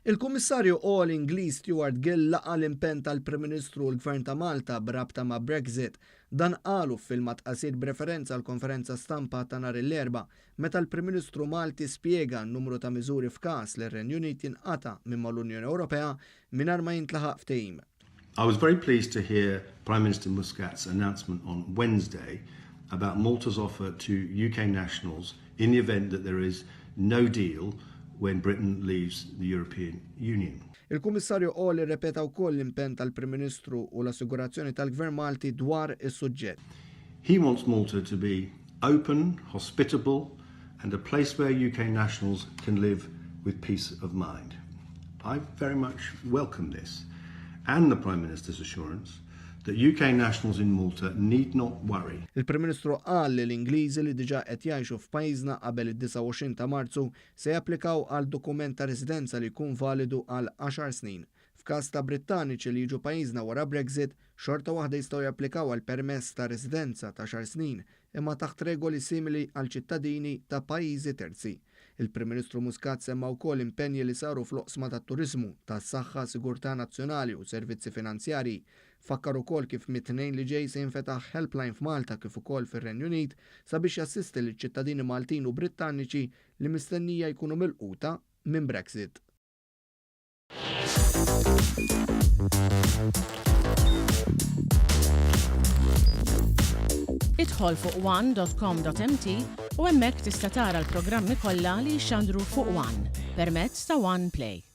Il-Kummissarju Għoli Ingliż Stuart Gill laqa' l-impenn tal-Prim Ministru u l-Gvern ta' Malta b'rabta ma' Brexit. Dan qalu f'filmat qasir b'referenza għall-konferenza stampa ta' nhar il-Erbgħa, meta l-Prim Ministru Malti spjega n-numru ta' miżuri f'każ li r-Renju Unit jinqata' minn mal-Unjoni Ewropea mingħajr ma jintlaħaq ftehim. I was very pleased to hear Prime Minister Muscat's announcement on Wednesday about Malta's offer to UK nationals in the event that there is no deal when Britain leaves the European Union. Il-Kummissarju Għoli rrepeta wkoll l-impenn tal-Prim Ministru u l-assigurazzjoni tal-Gvern Malti dwar is-suġġett. He wants Malta to be open, hospitable and a place where UK nationals can live with peace of mind. I very much welcome this and the Prime Minister's assurance that UK nationals in Malta need not worry. Il-Prim Ministru qal li l-Ingliżi li diġà qed jgħixu f'pajjiżna qabel id-29 ta' Marzu se japplikaw għal dokument ta' residenza li jkun validu għal għaxar snin. F'każ ta' Brittaniċi li jiġu pajjiżna wara Brexit, xorta waħda jistgħu japplikaw għal permess ta' residenza ta' għaxar snin, imma taħt regoli simili għal ċittadini ta' pajjiżi terzi. Il-Prim Ministru Muscat semma wkoll impenji li saru fl-oqsma tat-turiżmu, tas-saħħa, sigurtà nazzjonali u servizzi finanzjarji. Fakkar ukoll kif mit-Tnejn li ġej se jinfetaħ helpline f'Malta kif ukoll fir-Renju Unit sabiex jassisti liċ-ċittadini Maltin u Brittaniċi li mistennija jkunu milquta minn Brexit. Idħol fuq one.com.mt u hemmhekk tista' tara l-programmi kollha li jixxandru fuq One permezz ta' One Play.